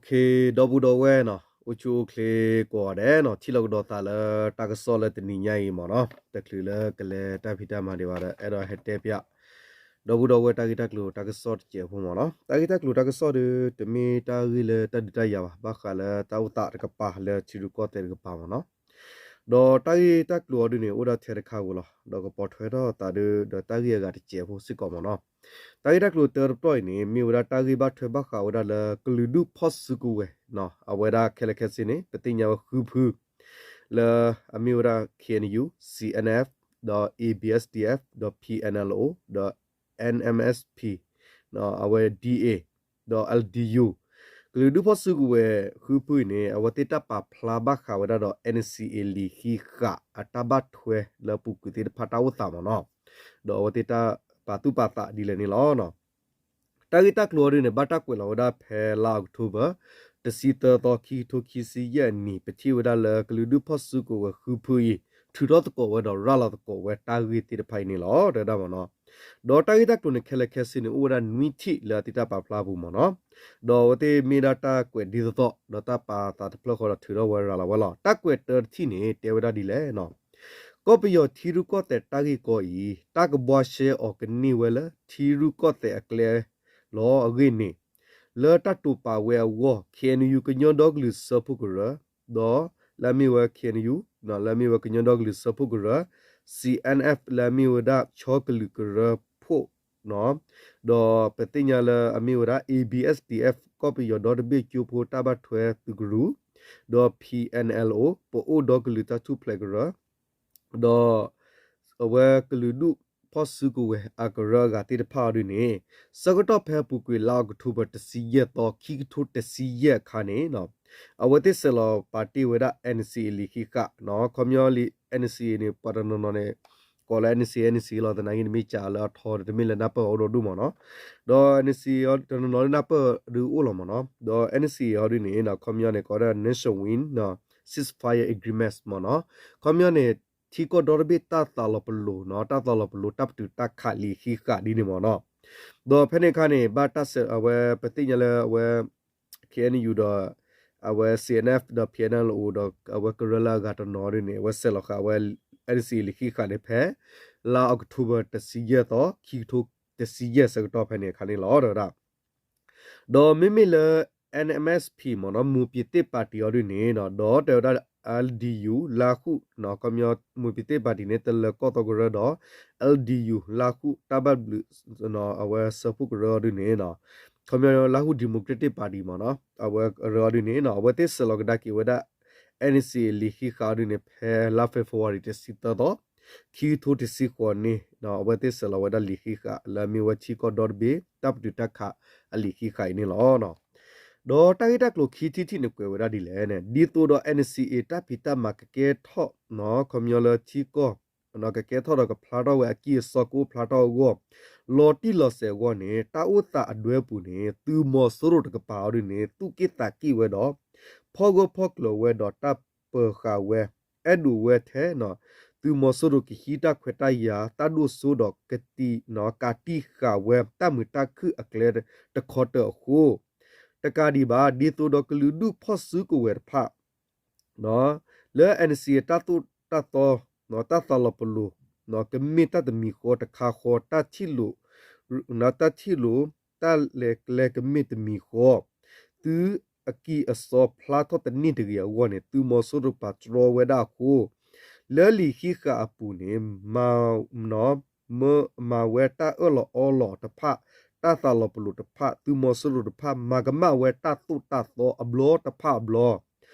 ဒီပုၢ်ဒီဝဲၢ်နီၤ အိၣ်ဆူၣ်အိၣ်ချ့ကိးဂၤဒဲးနီၤ ထံၣ်လိာ်ကဒီးသးလၢတၢ်ကစီၣ်လၢတနံၤညါအံၤမ့ၢ်နီၤ တချုးလၢကလဲၤတၢ်ဖံးတၢ်မၤဒံးဘၣ်ဒီး အဲၣ်ဒိးဟဲတဲပၠး ဒီပုၢ်ဒီဝဲၢ်တၢ်ဂ့ၢ်တၢ်ကျိၤတၢ်ကစီၣ်တစဲးဖိမ့ၢ်နီၤ တၢ်ဂ့ၢ်တၢ်ကျိၤတၢ်ကစီၣ်ဒီး တမ့ၢ်တၢ်ဂ့ၢ်လၢတၢ်ဒုးတၢ်ယၤဘၣ် ဘၣ်ဃးလၢတၢ်အိၣ်သးတကပၤလၢထံရူၢ်ကီၢ်သဲးတကပၤမ့ၢ်နီၤ ဒီးတၢ်ဂ့ၢ်တၢ်ကျိၤအီၤဒုန့ၣ် အိၣ်ဒၣ်ထဲတခါဧိၤလီၤ ဒီးကပိာ်ထွဲထီၣ်သးဒီး ဒီးတၢ်ဂ့ၢ်အဂၤတစဲးဖိစ့ၢ်ကီးမ့ၢ်နီၤ တၢ်ဂ့ၢ်တၢ်ကျိၤတၢတပတီၢ်အံၤန့ၣ် မ့ၢ်ဝဲဒၣ်တၢ်ဂ့ၢ်ဘၣ်ထွဲဘၣ်ဃးဝဲဒၣ်လၢ ကလုာ်ဒူၣ်ဖီၣ်စုကဝဲၤ အဝဲဒၣ်ခဲလၢာ်ခဲဆ့န့ၣ် ပသ့ၣ်ညါဝဲဃုဖု လၢအမ့ၢ်ဝဲဒၣ် K N U, C N F, ဒီး A B S D F, ဒီး P N L O, ဒီး N M S P, အဝဲ D A, ဒီး L D U ကလုာ်ဒူၣ်ဖီၣ်စုကဝဲၤဃုဖုအံၤန့ၣ် အဝဲသ့ၣ်တၢ်ပာ်ဖျါဘၣ်ဃးဝဲဒၣ်ဒီး N C A လံာ်ဃံးဃာ်အတၢ်ဘၣ်ထွဲလၢအပူၤကွံာ်သ့ၣ်တဖၣ်တၢ်အိၣ်သးမ့ၢ်နီၤ ဒီးအဝဲသ့ၣ်တၢ်ပာ်သူၣ်ပာ်သးဒ်လဲၣ်န့ၣ်လီၤ. တၢ်ဂ့ၢ်တၢ်ကျိၤအီၤဒုန့ၣ် ဘၣ်တၢ်ကွဲးလီၤဝဲဒၣ်ဖဲလါ October တဆံသၢသီ ခံကထိခံဆံယဲၢ်အနံၤ ပထံၣ်ဝဲဒၣ်လၢကလုာ်ဒူၣ်ဖီၣ်စုကဝဲၤဃုဖုအံၤ ထုးထီၣ်သကိးဝဲဒီးရၤလီၤသကိးဝဲတၢ်ဂ့ၢ်သ့ၣ်တဖၣ်အံၤန့ၣ်လီၤ တဲဝဲဒၣ်မ့ၢ်နီၤ ဒီးတၢ်ဂ့ၢ်တၢ်ကျိၤန့ၣ် ခဲလၢာ်ခဲဆ့န့ၣ် အိၣ်ဝဲဒၣ်နွံထံၣ်လၢအသ့ၣ်တၢ်ပာ်ဖျါအပူၤမ့ၢ်နီၤ ဒီးအဝဲသ့ၣ်မ့ၢ်ဒၣ်တၢ်ကွဲးဒ်သိးသိး ဒီးတၢ်ပာ်သးတဖျၢၣ်ဃီဒီးထုးထီၣ်ဝဲရၤလီၤဝဲလီၤ. တၢ်ကွဲးတၢတထံၣ်န့ၣ် တဲဝဲဒၣ်ဒ်လဲၣ်နီၤ ကီၢ်ပယီၤထံရူၢ်ကီၢ်သဲးတၢ်ဂ့ၢ်ကီအံၤ တၢ်ကဘှါရှဲအီၤကန့ၢ်ဝဲလၢထံရူၢ်ကီၢ်သဲးအကျဲလီၤအဂ့ၢ်န့ၣ် လၢတၢ်တိာ်ပာ်ဝဲအဂီၢ် K N U ကညီဒီကလုာ်စၢဖှိၣ်ကရၢ ဒီးလၢအမ့ၢ်ဝဲ K N U လၢအမ့ၢ်ဝဲကညီဒီကလုာ်စၢဖှိၣ်ကရၢ C N F လၢအမ့ၢ်ဝဲဒၣ်ဆီကလုာ်ကရၢဖိ ဒီးပသ့ၣ်ညါလၢအမ့ၢ်ဝဲဒၣ် A B S D F ကီၢ်ပယီၤဒီတဘ့ၣ်ကၠိဖိတၢ်ဘၣ်ထွဲသုးကရူၢ် ဒီး P N L O ပအိၣ်ဒီကလုာ်တၢ်ထူၣ်ဖျဲးကရၢ ဒီးအဝဲကလုာ်ဒူၣ်ဖီၣ်စုကဝဲၤအကရၢအဂၤသ့ၣ်တဖၣ်အီၤဒုန့ၣ် ဆၢကတီၢ်ဖဲအပူၤကွံာ်လါ October တဆံယဲၢ်သီ ခံကထိတဆံယဲၢ်အခါန့ၣ် အဝဲသ့ၣ်ဆဲးလီၤပာ်တ့ၢ်ဝဲဒၣ် N C A လံာ်ဃံးဃာ် ခီပညီလံာ် N C A န့ၣ် ပှၤတနီၤနီၤန့ၣ် ကိးလၢ N C A N C A လီၤ သနာ်က့န့ၣ်မ့ၢ်ကးလၢအထီဒီး တမ့ၢ်လၢနၢ်ပၢၢ်အီၤဒိၣ်ဒိၣ်မ့ၢ်နီၤ ဒီး N C A တနီၤနီၤလၢနၢ်ပၢၢ်ဒုးအိၣ်လီၤမ့ၢ်နီၤ ဒီး N C A အီၤဒုန့ၣ် ခီပညီန့ၣ် ကိးဝဲဒၣ် Nationwide Ceasefire Agreement မ့ၢ်နီၤ ခီပညီန့ၣ် ထံကီၢ်ဒီတဘ့ၣ်တၢ်သးလီၤပလိာ်နီၤ တၢ်သးလီၤပလိာ်တၢ်ပတုာ်တၢ်ခးလံာ်ဃံးဃာ်ဒ်န့ၣ်မ့ၢ်နီၤ ဒီးဖဲန့ၣ်အခါန့ၣ် ဘၣ်တၢ်ဆဲးအဝဲ ပသ့ၣ်ညါလၢအဝဲ K N U ဒီး အဝဲ C N F ဒီး P N L O ဒီးအဝဲကရၢလၢအဂၤတနီၤဒ်န့ၣ် အဝဲဆဲးလီၤဃာ်အဝဲ N C A လံာ်ဃံးဃာ်န့ၣ်ဖဲ လါ October တဆံယဲၢ်သီ ခံကထိတဆံယဲၢ်ဆၢကတီၢ်ဖဲန့ၣ်အခါန့ၣ်လီၤ တဲဝဲဒၣ် ဒီးမ့မ့ၢ်လၢ N M S P မ့ၢ်နီၤ မွန်ပြည်သစ်ပါတီ အီၤဒ်န့ၣ် ဒီးတဲဝဲဒၣ် L D U လါဃုာ် ခီပညီ မွန်ပြည်သစ်ပါတီ န့ၣ် တလၢၤကီၢ်သီကရၢဒီး L D U လါဃုာ်တၢ်ဘၣ်ဘျုး အဝဲစၢဖှိၣ်ကရၢအီၤဒ်န့ၣ် ခီပညီ လါဃုာ် democratic party မ့ၢ်နီၤ အဝဲကရၢအီၤဒ်န့ၣ် အဝဲသ့ၣ်ဆဲးလီၤကဒါက့ၤဝဲဒၣ် N C A လံာ်ဃံးဃာ်အီၤဒ်န့ၣ် ဖဲလါ February တဆံသၢသီ ခံကထိတဆံဃိးန့ၣ် အဝဲသ့ၣ်ဆဲးလီၤဝဲဒၣ်လံာ်ဃံးဃာ် လၢအမ့ၢ်ဝဲထံကီၢ်ဒီတဘ့ၣ် တၢ်ပတုာ်တၢ်ခးအလံာ်ဃံးဃာ်အံၤန့ၣ်လီၤ. ဒီးတၢ်ဂ့ၢ်တၢ်ကျိၤခံထံၣ်တထံၣ်န့ၣ်ကွဲးဝဲဒၣ်ဒ်လဲၣ်န့ၣ် ဒ်သိးဒီး N C A တၢ်ဖံးတၢ်မၤကကဲထီၣ် ခီပညီလၢထံကီၢ် ကကဲထီၣ်ဒီးကဖျါထီၣ်ဝဲအကံၢ်အစီကအိၣ်ဖျါထီၣ်အဂီၢ် လီၤတံၢ်လီၤဆဲးအဂီၢ်န့ၣ် တၢ်အိၣ်သးအဒွဲပူၤန့ၣ် သုးမီၤစိရိၤတကပၤအီၤဒ်န့ၣ် သူၣ်က့ၣ်သးက့ၣ်ဝဲဒီး ဖီၣ်ဂၢၢ်ဖီၣ်ကျၢၤဝဲဒီးတၢ်ပၢၤဃာ်ဝဲ အဲၣ်ဒိးဝဲထဲ သုးမီၤစိရိၤကဟံးတၢ်ခွဲးတၢ်ယာ် တၢ်ဒိၣ်စိဒီးကတံာ် ကးတံာ်ဃာ်ဝဲတၢ်မုာ်တၢ်ခုၣ်အကျဲတခီတၢၢ်အဃိ တကးဒံးဘၣ် ဒ်သိးဒီးကလုာ်ဒူၣ်ဖီၣ်စုကဝဲၤတဖၣ် လၢ N C A တၢ်သိၣ်တၢ်သီ တၢ်သးလီၤပလိာ် ကမ့ၢ်တၢ်တမံၤဃီတခါဃီ တၢ်ထံၣ်လိာ် တၢ်ထံၣ်လိာ် တၢ်လဲၤကျဲကမ့ၢ်တမံၤဃီ သုးအကံၢ်အစီဖျါထီၣ်တန့ၢ်တဂ့ၤအဂီၢ်န့ၣ် သုးမီၤစိရိၤပာ်တြီဝဲဒၣ်အဃိ လၢလံာ်ဃံးဃာ်အပူၤန့ၣ် မၤ မၤဝဲတၢ်အၢၣ်လီၤအီလီၤတဖၣ် တၢ်သးလီၤပလိာ်တဖၣ် သုးမီၤစိရိၤတဖၣ် မၤကမၣ်ဝဲတၢ်သိၣ်တၢ်သီအဘျီတဖၣ်အဘျီ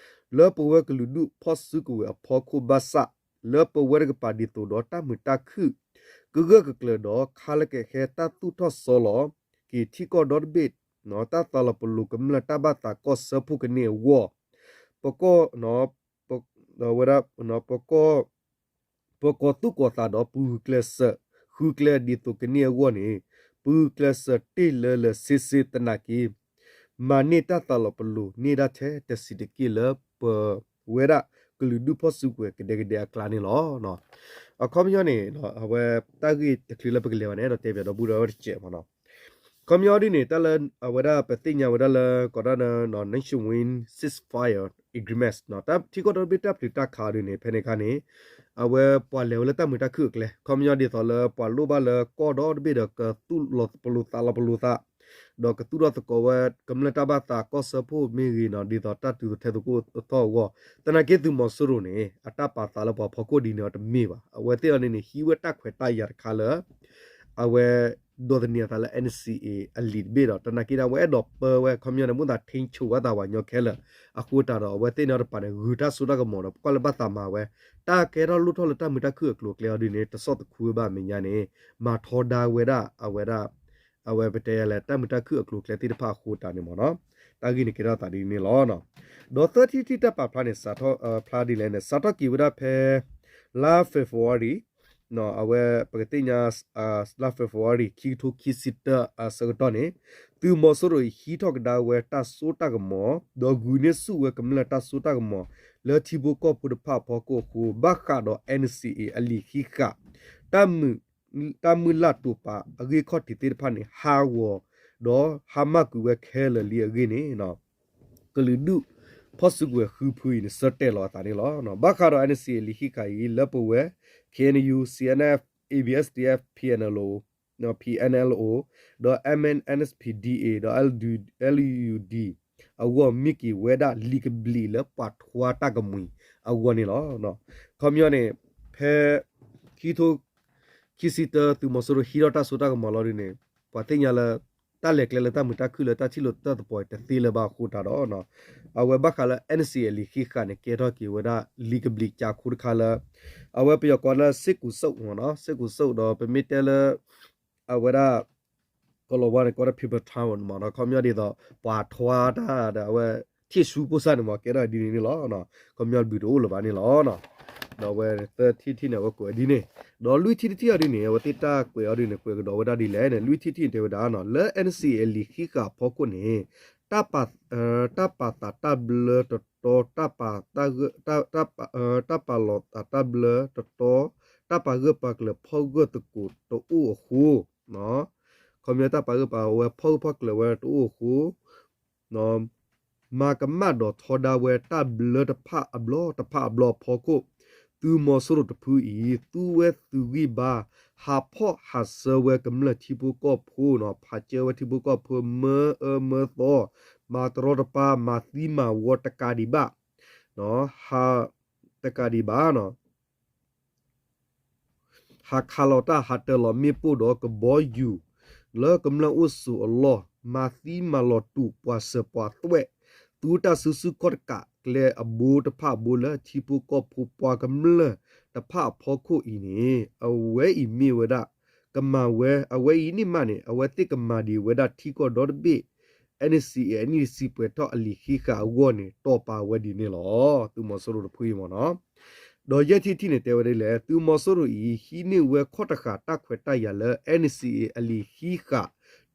လၢပဝဲကလုာ်ဒူၣ်ဖီၣ်စုကဝဲၤအဖီခိၣ်ဘၣ်ဆၣ် လၢပဝဲတကပၤဒ်သိးဒီးတၢ်မုာ်တၢ်ခုၣ် ကဂၢၢ်ကကျၢၤဒီး ခါလၢကဟဲတၢ်သူၣ်ထီၣ်စီလီၤက့ၤထံကီၢ်ဒီတဘ့ၣ် တၢ်သးလီၤပလိာ်ကမျၢၢ်တၢ်ဘၣ်သးကီၢ်စၢဖှိၣ်ကန့ၢ်အဂီၢ် ပကီၢ် ဝဲဒၣ် ပကီၢ် ပကီၢ်သူၣ်ကီၢ်သးဒီးပဂုာ်ကျဲးစၢး ဃုကျဲဒ်သိးကန့ၢ်အဂီၢ်န့ၣ် ပဂုာ်ကျဲးစၢးတ့ၢ်လၢလၢဆ့ဆ့သနာ်က့ မၤန့ၢ်တၢ်သးလီၤပလိာ်န့ၢ်ဒၣ်ထဲတဆံးတက့ၢ်လၢပဝဲဒၣ်ကလုာ်ဒူၣ်ဖီၣ်စုကဝဲၤကဒဲကဒဲအကျါန့ၣ်လီၤ. အခီပညီန့ၣ် အဝဲတၢ်ဂ့ၢ်တချုးလၢပကလဲၤဘၣ်န့ၣ် အဲၣ်ဒိးတဲပၠးဒီပုၢ်ဒီဝဲၢ်တစဲးမ့ၢ်နီၤ ခီပညီဒ်န့ၣ် တၢ်လၢအဝဲဒၣ်ပသ့ၣ်ညါဝဲဒၣ်လၢ ကိးဒၣ် Nationwide Ceasefire Agreement ထံကီၢ်ဒီတဘ့ၣ်တၢ်ပတုာ်တၢ်ခးအီၤဒ်န့ၣ် ဖဲန့ၣ်အခါန့ၣ် အဝဲပှၤလဲၤဝဲလၢတၢ်မုာ်တၢ်ခုၣ်အကျဲ ခီပညီဒ်သိးလၢပှၤလိၣ်ဘၣ်လၢကီၢ်ဒီတဘ့ၣ်ဒီးကသူၣ်လီၤပလိာ်သးလီၤပလိာ်သး ဒီးကသူၣ်ထီၣ်သကိးဝဲကမျၢၢ်တၢ်ဘၣ်သးကီၢ်စၢဖှိၣ်မ့ၢ်ဂ့ၤနီၤ ဒ်သိးတၢ်တုၤသထၢသကိးထီၣ်အဂီၢ် သနာ်က့သုးမီၤစိရိၤန့ၣ် အတၢ်ပာ်သးလၢပှၤဖီခိၣ်ဒ်န့ၣ်အီၤတမ့ၢ်ဘၣ် အဝဲသ့ၣ်အီၤန့ၣ်န့ၣ် ဟံးဝဲတၢ်ခွဲးတၢ်ယာ်တခါလၢ အဝဲ ဒိးသန့ၤအသးလၢ NCA အလံာ်တဘ့ၣ်ဒီး သနာ်က့န့ၣ် အဝဲအဲၣ်ဒိးပၢဝဲ ခီပညီန့ၣ် မိၣ်သးထိန်းချုပ်ဝဲသးပှၤကညီခဲလၢာ် အဃိတးဒီး အဝဲသ့ၣ်န့ၣ်တပၤန့ၣ် ဂုၤတၢ်စိတၢ်ကမီၤဒီး ပကွၢ်လၢဘၣ်သးမၤဝဲ တၢ်ကဲထီၣ်လိၣ်ထီၣ်လၢတၢ်မုာ်တၢ်ခုၣ်အကျိၤအကျဲအီၤဒ်န့ၣ် တဆီၣ်သခူဝဲဘၣ်အမဲာ်ညါန့ၣ် မၤထီဒါဝဲဒၣ် အဝဲဒၣ် အဝဲပတဲယၤလဲၣ် တၢ်မုာ်တၢ်ခုၣ်အကျိၤအကျဲသ့ၣ်တဖၣ်အဃိတးန့ၣ်မ့ၢ်နီၤ တၢ်ဂ့ၢ်န့ၣ်ကဲထီၣ်သးဒ်န့ၣ်လီၤ. ဒီးသၢထံၣ်တထံၣ်တၢ်ပာ်ဖျါန့ၣ် စးထီၣ်ဖျါဒ်လဲၣ်န့ၣ် စးထီၣ်က့ၤဝဲဒၣ်ဖဲ လါ February အဝဲပကသ့ၣ်ညါ လါ February ခံကထိခံဆံတၢအဆၢကတီၢ်န့ၣ် သုးမီၤစိရိၤအံၤဟံးထီၣ်ကဒါဝဲတၢ်စိတၢ်ကမီၤ ဒီးဂုာ်န့ၢ်ဆူၣ်ဝဲကမျၢၢ်တၢ်စိတၢ်ကမီၤ လၢထံဖိကီၢ်ဖိတဖၣ်အဖီခိၣ်အဃိ ဘၣ်ဃးဒီး NCA အလံာ်ဃံးဃာ် တၢ်မုာ် တၢ်မုၢ်လၢ်တိာ်ပာ်အဂ့ၢ်ခီၣ်ထံးသ့ၣ်တဖၣ်န့ၣ် ဟးဂီၤ ဒီးဟါမၢ်ကွံာ်ဝဲခဲလၢာ်လံအဂ့ၢ်န့ၣ် ကလုာ်ဒူၣ်ဖီၣ်စုကဝဲၤဃုဖုအံၤန့ၣ် ဆၢတဲာ်လီၤအသးန့ၣ်လီၤ. ဘၣ်ဃးဒီး NCA အလံာ်ဃံးဃာ်အံၤ လၢပဝဲ K N U C N F A B S D F P N L O P N L O ဒီး M N S P D A ဒီး L U D အဂီၢ်မ့ၢ်က့ၤဝဲဒၣ်လံာ်ကဘျံးလၢပှၤထွါတၢ်ကမှံၤအဂီၢ်န့ၣ်လီၤ. ခီပညီန့ၣ် ဖဲ ခံထိ ခံဆံတၢ သုးမီၤစိရိၤဟံးထီၣ်တၢ်စိတၢ်ကမီၤလီၤဒ်န့ၣ် ပှၤသ့ၣ်ညါလၢ တၢ်လဲၤကျဲလၢတၢ်မုာ်တၢ်ခုၣ်လၢတၢ်ထံၣ်လိာ်တၢ်သပှၢ်တသ့လၢၤဘၣ်အဃိတးဒီး အဝဲဘၣ်ဃးလၢ NCA အလံာ်ဃံးဃာ်န့ၣ် ကဲထီၣ်က့ၤဝဲဒၣ်လံာ်ကဘျံးကၠါခိၣ်တခါလၢ အဝဲပယီၤကိးလၢ စစ်ကူစု မ့ၢ်နီၤ စစ်ကူစု ဒီးပမ့ၢ်တဲလၢ အဝဲဒၣ် ကီၢ်လီၤဝါန့ၣ် ကိးဒီး people power မ့ၢ်နီၤ ခီပညီဒ်သိး ပှၤထွါတၢ်ဒီးအဝဲ ထံၣ်ဆူပိၢ်စၢ်န့ၣ်မ့ၢ် ကဲထီၣ်ဒ်န့ၣ်န့ၣ်လီၤ. ခီပညီတဘျုးတအိၣ်လၢၤဘၣ်န့ၣ်လီၤ. ဒီးအဝဲသၢထံၣ်တထံၣ်န့ၣ် အဝဲကွဲးဒ်န့ၣ် ဒီးလွံၢ်ထံၣ်တထံၣ်အီၤဒ်န့ၣ် အဝဲသ့ၣ်တၢ်ကွဲးအီၤဒ်န့ၣ် ကွဲးကဒီးဝဲဒၣ်ဒ်လဲၣ်န့ၣ် လွံၢ်ထံၣ်တထံၣ်န့ၣ် တဲဝဲဒၣ်နီၤ လၢ NCA အလံာ်ဃံးဃာ်အဖီခိၣ်န့ၣ် တၢ်ပာ် တၢ်ပာ်သးတၢ်ဘျၢတတီ တၢ်ပာ် တၢ်ပာ်လီၤသးတၢ်ဘျၢတတီ တၢ်ပာ်ဂၢၢ်ပာ်ကျၢၤဖီၣ်ဂၢၢ်သကိးတအိၣ်အဃိ ခီပညီတၢ်ပာ်ဂၢၢ်ပာ်ဝဲဖီၣ်ဂၢၢ်ဖီၣ်ကျၢၤဝဲတအိၣ်အဃိ မၤကမၣ်ဒီးထီဒါဝဲတၢ်ဘျၢတဖၣ်အဘျီတဖၣ်အဘျီအဖီခိၣ် သုးမီၤစိရိၤတဖုအံၤ သူဝဲသုးဂံၢ်ဘါ ဟးဖီၣ်ဟးဆှၢဝဲကမျၢၢ်ထံဖိကီၢ်ဖိနီၤ ဖးကၢဝဲထံဖိကီၢ်ဖိ မၢအၢမၢသီ မၤတရီတပါ မၤသံမၤဝီတကးဒံးဘၣ် တကးဒံးဘၣ်နီၤ ဟးခးလီၤတၢ်ဟးတၢၤလီၤမ့ၣ်ပိၢ်ဒီးကဘီယူၤ လၢကမျၢၢ်အိၣ်ဆိးအလီၢ် မၤသံမၤလီၤတူာ်ပှၤစၢၤပှၤသွဲၣ် သူတၢ်စုဆူၣ်ခီၣ်တကးကျဲအဘိတဖၣ်အဘိလၢ ထံဖိကီၢ်ဖိပှၤကမျၢၢ်တဖၣ်အဖီခိၣ်အံၤန့ၣ် အဝဲအံၤမ့ၢ်ဝဲဒၣ် ကမၤဝဲ အဝဲအံၤန့ၣ်မးန့ၣ် အဝဲသ့ၣ်ကမၤဒံးဝဲဒၣ်ထံကီၢ်ဒီတဘ့ၣ် NCA အနံၣ်တဆံပှဲၤထီၣ်အလံာ်ဃံးဃာ်အဂီၢ်န့ၣ် တီၢ်ပာ်ဝဲဒ်န့ၣ်လီၤ. သုးမီၤစိရိၤတဖုအံၤမ့ၢ်နီၤ ဒီးယဲၢ်ထံၣ်တထံၣ်န့ၣ် တဲဝဲဒ်လဲၣ် သုးမီၤစိရိၤအံၤ ဟံးန့ၢ်ဝဲခီၣ်တဃာ်တၢ်ခွဲးတၢ်ယာ်လၢ NCA အလံာ်ဃံးဃာ်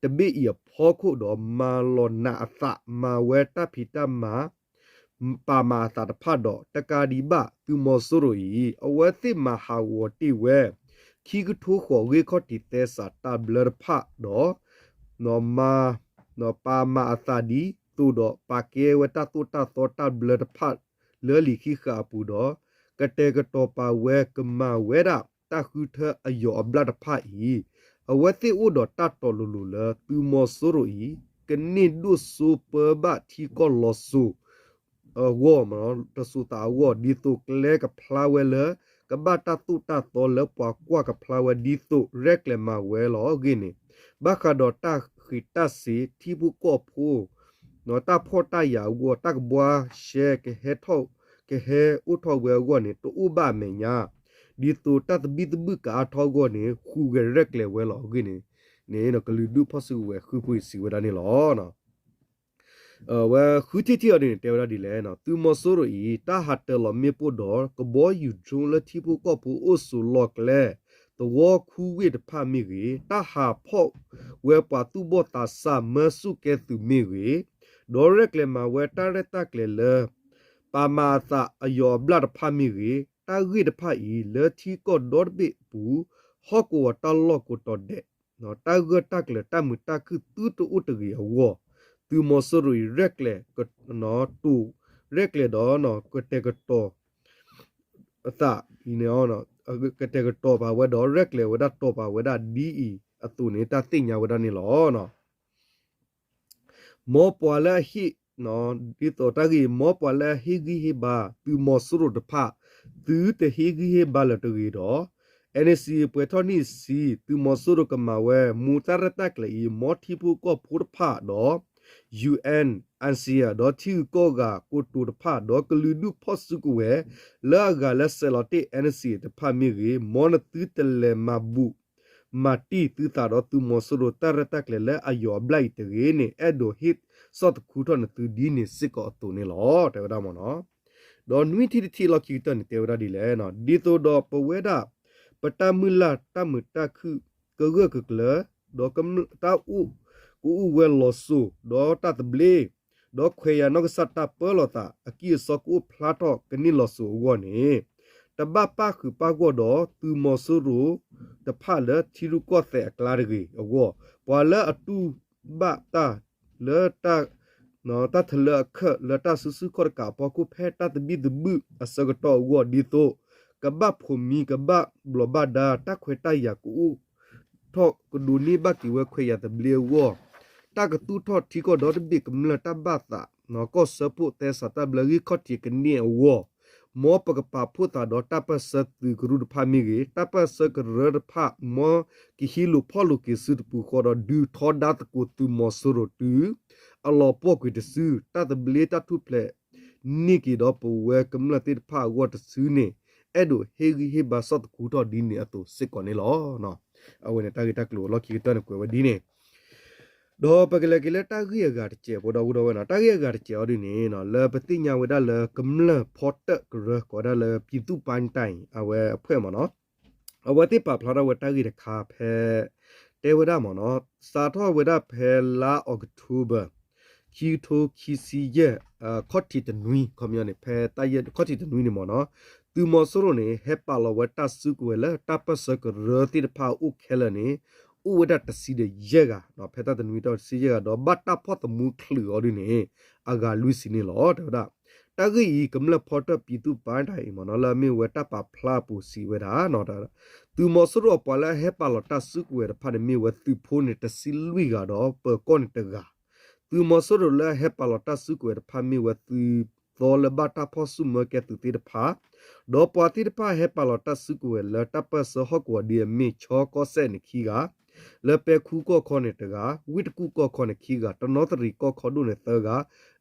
တဘ့ၣ်အံၤအဖီခိၣ်ဒီး မၤလီၤနာ်အသး မၤဝဲတၢ်ဖံးတၢ်မၤ ပာ်မၤအသးတဖၣ်ဒီး တကးဒံးဘၣ် သုးမီၤစိရိၤအံၤ အဝဲသ့ၣ်မၤဟးဂီၤတ့ၢ်ဝဲ ခံကထိဃိးဂ့ၢ်ခီၣ်ထံးသဲစးတၢ်ဘျၢတဖၣ်ဒီး မၤ ပာ်မၤအသးဒ်သိးဒီး ပာ်ကဲဝဲတၢ်သိၣ်တၢ်သီတၢ်ဘျၢတဖၣ်လၢလံာ်ဃံးဃာ်အပူၤဒီး ကတဲာ်ကတီၤပာ်ဝဲကမၤဝဲဒၣ်တၢ်ဃုထၢအယီၤအဘျၣ်တဖၣ်အံၤ အဝဲသ့ၣ်အိၣ်ဒီးတၢ်တီၤလိၤလိၤလၢ သုးမီၤစိရိၤအံၤ ကန့ၢ်ဒိၣ်စိပၢဘၣ်ထံကီၢ်လီၤစိၤ အဂီၢ် တစိၤသးအဂီၢ် ဒ်သိးကျဲကဖျါဝဲလၢ ကဘၣ်တၢ်သိၣ်တၢ်သီလၢပှၤကွၢ်ကဖျါဝဲဒ်သိးရဲၣ်ကျဲၤမၤဝဲလီၤအဂ့ၢ်န့ၣ် ဘၣ်ဃးဒီးတၢ်ဃံးတၢ်စ့ၤထံဖိကီၢ်ဖိ တၢ်ဖှီၣ်တၢ်ယာ်အဂီၢ် တၢ်ကဘှါရှဲကဟဲထီၣ် ကဟဲအိၣ်ထီၣ်ဝဲအဂီၢ်န့ၣ် တအိၣ်ဘၣ်အမဲာ်ညါ ဒ်သိးတၢ်သဘံၣ်သဘုၣ်ကအါထီၣ်အဂီၢ်န့ၣ် ဃုဂဲၤရဲၣ်ကျဲၤဝဲလီၤအဂ့ၢ်န့ၣ် ကလုာ်ဒူၣ်ဖီၣ်စုကဝဲၤဃုဖုအံၤစံးဝဲဒၣ်န့ၣ်လီၤ. အဝဲဃုထံၣ်တထံၣ်အီၤဒ်န့ၣ် တဲဝဲဒၣ်ဒ်လဲၣ် သုးမီၤစိရိၤအံၤ တၢ်ဟးတၢၤလီၤမ့ၣ်ပိၢ်ဒီး ကဘီယူၤ drone လၢထံဖိကီၢ်ဖိအိၣ်ဆိးလီၢ်ကျဲ သဝီခူဝ့ၢ်တဖၣ်မ့ၢ်ဂ့ၤ, တၢ်ဟးဖီၣ်ဝဲပှၤသူၣ်ဘီၣ်သးစၢ်မၢဆူၣ်ကဲသုးမ့ၢ်ဂ့ၤ, ဒီးရဲၣ်ကျဲၤမၤဝဲတၢ်ရဲၣ်တၢ်ကျဲၤလၢ ပာ်မၤအသးအယီၤအဘျၣ်တဖၣ်မ့ၢ်ဂ့ၤ, တၢ်ဂ့ၢ်တဖၣ်အံၤ လၢထံကီၢ်ဒီတဘ့ၣ်အပူၤ ဟီၣ်ကဝီၤတၢ်လီၢ်ကိးတီၤဒဲး တၢ်ဂၢၢ်တၢ်ကျၢၤတၢ်မုာ်တၢ်ခုၣ်သုတအိၣ်တဂ့ၤအဂီၢ်, သုးမီၤစိရိၤအံၤရဲၣ်ကျဲၤ တိာ် ရဲၣ်ကျဲၤဒီး ကတဲာ်ကတီၤ သး ကတဲာ်ကတီၤပာ်ဝဲဒီး ရဲၣ်ကျဲၤဝဲဒၣ်တီၤပာ်ဝဲဒၣ်ဒ်အံၤအသိးန့ၣ် တၢ်သ့ၣ်ညါဝဲဒၣ်န့ၣ်လီၤ. မ်ပှၤလၢအဟ့ၣ် ဒ်သိးတၢ်ဂ့ၢ် မ်ပှၤလၢအဟ့ၣ်ဂံၢ်ဟ့ၣ်ဘါ သုးမီၤစိရိၤတဖၣ် သုတဟ့ၣ်ဂံၢ်ဟ့ၣ်ဘါလၢၤတဂ့ၤဒီး NCA ပှဲၤထီၣ်န့ၢ်ဆံ သုးမီၤစိရိၤကမၤဝဲ မူတၢ်ရဲၣ်တၢ်ကျဲၤအံၤ မ်ထံဖိကီၢ်ဖိတဖၣ်ဒီး UN, ASEAN ဒီးထံဂုၤကီၢ်ဂၤကိတိာ်တဖၣ် ဒီးကလုာ်ဒူၣ်ဖီၣ်စုကဝဲၤ လၢအဂၤလၢဆဲးလီၤတ့ၢ် NCA တဖၣ်မ့ၢ်ဂ့ၤ, မ်နသုတလဲၤမၤဘူၣ် မၤတံၢ်သုသးဒီးသုးမီၤစိရိၤတၢ်ရဲၣ်တၢ်ကျဲၤလၢအယီၤအဘျၣ်အံၤတဂ့ၤန့ၣ် အဲၣ်ဒိးဟ့ၣ်ဆီၣ်သခူထီၣ်နသုဒ်န့ၣ်စ့ၢ်ကီးအသိးန့ၣ်လီၤ တဲဝဲဒၣ်မ့ၢ်နီၤ. ဒီးနွံထံၣ်တထံၣ်လီၢ်ခံကတၢၢ်န့ၣ် တဲဝဲဒၣ်ဒ်လဲၣ်, ဒ်သိးဒီးပဝဲဒၣ် ပတၢ်မုၢ်လၢ်တၢ်မုာ်တၢ်ခုၣ် ကဂၢၢ်ကကျၢၤ ဒီးတၢ်အိၣ် ကအိၣ်ဝဲလီၤစိၤ ဒီးတၢ်သဘျ့ ဒီးခွဲးယာ်နီၢ်ကစၢ်တၢ်ပၢလီၤသး အကံၢ်အစီကအိၣ်ဖျါထီၣ်ကန့ၢ်လီၤစိၤအဂီၢ်န့ၣ် တဘၣ်ပၣ်ဃုာ်ပၣ်ဂီၢ်ဒီးသုးမီၤစိရိၤတဖၣ်လၢထံရူၢ်ကီၢ်သဲးအကျါတဂ့ၤအဂီၢ်, ပှၤလၢအတူၢ်ဘၣ်တၢ်လၢ တၢ်ထလၢအခၢးလၢတၢ်စုဆူၣ်ခီၣ်တကးအဖီခိၣ် ဖဲတၢ်သဘံၣ်သဘုၣ်အဆၢကတီၢ်အဂီၢ် ဒ်သိး ကဘၣ်ဖိးမံ ကဘၣ်ဘျီးဘၣ်ဒါ တၢ်ခွဲးတၢ်ယာ်ကအိၣ်ထီၣ်ကဒိးန့ၢ်ဘၣ်က့ၤဝဲခွဲးယာ်သဘျ့အဂီၢ်, တၢ်ကသူၣ်ထီၣ်ထံကီၢ်ဒီတဘ့ၣ်ကမျၢၢ်တၢ်ဘၣ်သး ကီၢ်စၢဖှိၣ်သဲစးတၢ်ဘျၢဂံၢ်ခီၣ်ထံးကန့ၢ်အဂီၢ်, မ်ပကပာ်ဖှိၣ်သးဒီးတၢ်ပၢၢ်ဆၢသုးကရူၢ်တဖၣ်မ့ၢ်ဂ့ၤ, တၢ်ပၢၢ်ဆၢကရၢတဖၣ် မ်ကဟံးလိာ်ဖီၣ်လိာ်က့ၤဆူတပူၤဃီဒီး ဒုးထီဒါသကိးသုးမီၤစိရိၤတုၤ အလီၤပှီၢ်ကွံာ်တစု တၢ်သဘျ့တၢ်ထူၣ်ဖျဲးန့ၢ်က့ၤဒီးပဝဲကမျၢၢ်သ့ၣ်တဖၣ်အဂီၢ်တစုန့ၣ် အဲၣ်ဒိးဟ့ၣ်ဂံၢ်ဟ့ၣ်ဘါဆီၣ်သခူထီၣ်ဒ်န့ၣ်အသိးစ့ၢ်ကီးန့ၣ်လီၤ. အဝဲန့ၣ်တၢ်ဂ့ၢ်တၢ်ကျိၤလီၢ်ခံကတၢၢ်န့ၣ်ကွဲးဝဲဒ်န့ၣ် ဒီးပကလဲၤက့ၤလၢတၢ်ဂ့ၢ်အဂၤတစဲးဖိ ဒီပုၢ်ဒီဝဲၢ်နီၤ, တၢ်ဂ့ၢ်အဂၤတစဲးအီၤဒ်န့ၣ် လၢပသ့ၣ်ညါဝဲဒၣ်လၢကမျၢၢ်ဖီတၢၣ်ကရၢ ကိးဝဲဒၣ်လၢ ပြည်သူ့ပန်းတိုင် အဝဲအဖွဲ့မ့ၢ်နီၤ, အဝဲသ့ၣ်ပာ်ဖျါထီၣ်ဝဲတၢ်ဂ့ၢ်တခါဖဲ တဲဝဲဒၣ်မ့ၢ်နီၤ, စးထီၣ်ဝဲဒၣ်ဖဲလါ October ခံကထိခံဆံယဲၢ် ခီၣ်ထံးတနွံ ခီပညီန့ၣ် ဖဲတၢ်ယဲၢ်ခီၣ်ထံးတနွံန့ၣ်မ့ၢ်နီၤ, သုးမီၤစိရိၤန့ၣ် ဟဲပာ်လီၤဝဲတၢ်စုကဝဲၤလၢတၢ်ပၢၢ်ဆၢကရၢသ့ၣ်တဖၣ်အိၣ်ခဲလၢာ်န့ၣ် အိၣ်ဝဲဒၣ်တဆံဒီးယဲၢ်ဂၤ, ဖဲတၢ်တနွံတီၢ်တဆံယဲၢ်ဂၤ ဒီးဘၣ်တၢ်ဖီၣ်သမူချုးအီၤဒ်န့ၣ် အဂၤလွံၢ်ဆံန့ၣ်လီၤ တဲဝဲဒၣ်. တၢ်ဂ့ၢ်အံၤ ကမျၢၢ်ဖီတၢၣ် ပြည်သူ့ပန်းတိုင် အံၤမ့ၢ်နီၤ လၢအမ့ၢ်ဝဲတၢ်ပာ်ဖျါအပူၤစံးဝဲဒၣ် သုးမီၤစိရိၤအပှၤလၢအဟဲပာ်လီၤတၢ်စုကဝဲၤတဖၣ်န့ၣ် မ့ၢ်ဝဲသုးဖိန့ၣ် တဆံလွံၢ်ဂၤဒီး ပၢၤကီၢ်န့ၣ်တဂၤ, သုးမီၤစိရိၤလၢအဟဲပာ်လီၤတၢ်စုကဝဲၤတဖၣ်မ့ၢ်ဝဲသုးသီလၢဘၣ်တၢ်ဖီၣ်ဆူၣ်မၢကဲသုးသ့ၣ်တဖၣ်, ဒီးပှၤသ့ၣ်တဖၣ်ဟဲပာ်လီၤတၢ်စုကဝဲၤလၢတၢ်ပၢၢ်ဆၢဟီၣ်ကဝီၤဒ်အမ့ၢ် ခၠီကီၢ်စဲၣ်န့ၣ်ခံဂၤ, လၢပဲခူကီၢ်ခီန့ၣ်တဂၤ, ဝ့ၢ်တကူၣ်ကီၢ်ခီန့ၣ်ခံဂၤ, တနီသရံၣ်ကီၢ်ခီဒိၣ်န့ၣ်သၢဂၤ,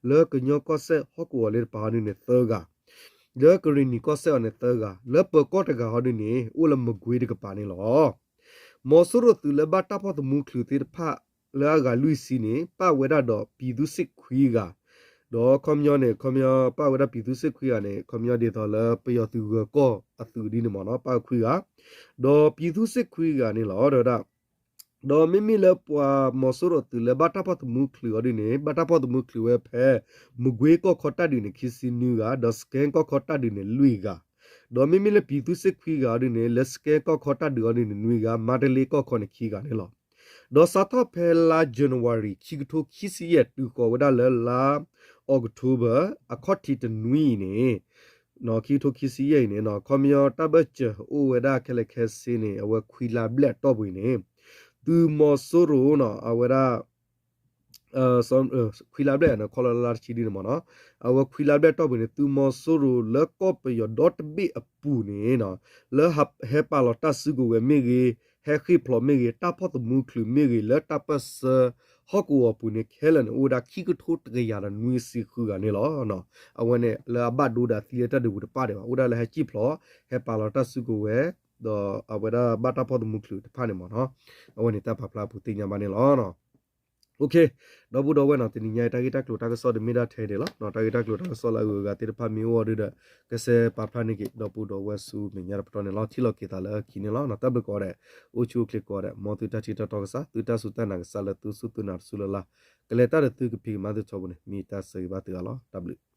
လၢကညီကီၢ်စဲၣ်ဟီၣ်ကဝီၤလၢတပၤအီၤဒ်န့ၣ်သၢဂၤ, လၢကရ့ၣ်နံၤကီၢ်စဲၣ်အီၤန့ၣ်သၢဂၤ, လၢပၢၤကီၢ်တဂၤအီၤဒ်န့ၣ် အိၣ်လၢမကွ့တကပၤန့ၣ်လီၤ. မီၤစိရိၤသုးလၢဘၣ်တၢ်ဖီၣ်သမူချုးသ့ၣ်တဖၣ် လၢအဂၤလွံၢ်ဆံန့ၣ် ပၣ်ဝဲဒၣ်ဒီး ပြည်သူ့စစ်ခွံဂၤ, ဒီးခီပညီန့ၣ် ခီပညီပၣ်ဝဲဒၣ် ပြည်သူ့စစ်ခွံဂၤန့ၣ် ခီပညီဒ်သိးလၢပယီၤသုးဂၢၤကီၢ်အသုးဒ်န့ၣ်မ့ၢ်နီၤ ပၣ်ခွံဂၤ, ဒီး ပြည်သူ့စစ်ခွံဂၤန့ၣ်လီၤ တဲဝဲဒၣ်. ဒီးမ့မ့ၢ်လၢပှၤမီၤစိရိၤသုးလၢဘၣ်တၢ်ဖီၣ်သမူချုးအီၤဒ်န့ၣ် ဘၣ်တၢ်ဖီၣ်သမူချုးဝဲဖဲ မကွ့ကီၢ်ခီတၢ်ဒုးန့ၣ် ခံဆံနွံဂၤ, ဒီးစကဲကီၢ်ခီတၢ်ဒုးန့ၣ် လွံၢ်ဂၤ, ဒီးမ့မ့ၢ်လၢ ပြည်သူ့စစ်ခွံဂၤအီၤဒ်န့ၣ် လၢစကဲကီၢ်ခီတၢ်ဒုးအီၤဒ်န့ၣ် နွံဂၤ, မါတလ့ကီၢ်ခီန့ၣ် ခံဂၤန့ၣ်လီၤ. ဒီးစးထီၣ်ဖဲလါ January ခံကထိခံဆံယဲၢ် တုၤဃီၤဝဲဒၣ်လၢလါ October အခီၣ်ထံးတနွံအံၤန့ၣ် ခံကထိခံဆံယဲၢ်အံၤန့ၣ် ခီပညီတၢ်ဘၢၣ်စၢၤအိၣ်ဝဲဒၣ်ခဲလၢာ်ခဲဆ့န့ၣ် အဝဲခွံလါဘျဲၣ်အတီၢ်ပူၤအံၤန့ၣ် သုးမီၤစိရိၤနီၤ အဝဲဒၣ် ခွံလါဘျဲၣ်န့ၣ် ခီလၢလါတဆံဒ်န့ၣ်မ့ၢ်နီၤ, အဝဲခွံလါဘျဲၣ်အတီၢ်ပူၤန့ၣ် သုးမီၤစိရိၤလၢကီၢ်ပယီၤဒီတဘ့ၣ်အပူၤန့ၣ် လၢဟဲပာ်လီၤတၢ်စုကဝဲၤမ့ၢ်ဂ့ၤ, ဟဲဃ့ၢ်ဖျိးမ့ၢ်ဂ့ၤ, တၢ်ဖီၣ်သမူချုးမ့ၢ်ဂ့ၤ လၢတၢ်ပၢၢ်ဆၢဟီၣ်ကဝီၤအပူၤန့ၣ် ခဲလၢာ်န့ၣ် အိၣ်ဝဲဒၣ်ခံကထိတကယၤဒီးနွံဆံဃုဂၤန့ၣ်လီၤ. အဝဲန့ၣ်လၢအဘၣ်ဒိဒၣ်သံလၢတၢ်ဒုးပူၤတပၣ်ဒံးဘၣ်, အိၣ်ဒၣ်လၢဟဲဃ့ၢ်ဖျိး, ဟဲပာ်လီၤတၢ်စုကဝဲၤ, ဒီးအဝဲဒၣ်ဘၣ်တၢ်ဖီၣ်သမူချုးတဖၣ်န့ၣ်မ့ၢ်နီၤ, အဝဲန့ၣ်တၢ်ပာ်ဖျါအပူၤသ့ၣ်ညါဘၣ်န့ၣ်လီၤ. ဒီပုၢ်ဒီဝဲၢ်နီၤ တနံၤညါအံၤ တၢ်ဂ့ၢ်တၢ်ကျိၤတၢ်ကစီၣ်တမ့ၢ်ဒၣ်ထဲဒံးလီၤ. တၢ်ဂ့ၢ်တၢ်ကျိၤတၢ်ကစီၣ်လၢအဂုၤအဂၤသ့ၣ်တဖၣ်မ့ၢ်အိၣ်အီၤဒီး ကစဲးပာ်ဖျါန့ၢ်က့ၤ ဒီပုၢ်ဒီဝဲၢ်ဆူမဲာ်ညါတပတီၢ်န့ၣ်လီၤ. ထံၣ်လိာ်က့ၤသးလၢခံန့ၣ်လီၤ. တၢ်ဘျုးကိးဂၤဒဲး, အိၣ်ဆူၣ်အိၣ်ချ့ကိးဂၤဒဲး, မ်သုတၢ်ထံၣ်တၢ်တီကစၢ်, သုတၢ်စူၢ်တၢ်နာ်ကစၢ်လၢသုစူၢ်သုနာ်တစုလၢ်လၢ်, ကလဲၤတၢ်ဒီးသုကဖံးကမၤသုထီဘိန့ၣ် မ့ၢ်တၢ်ဆၢဂ့ၤဘၣ်သုဂၤလီၤ. တၢ်ဘျုး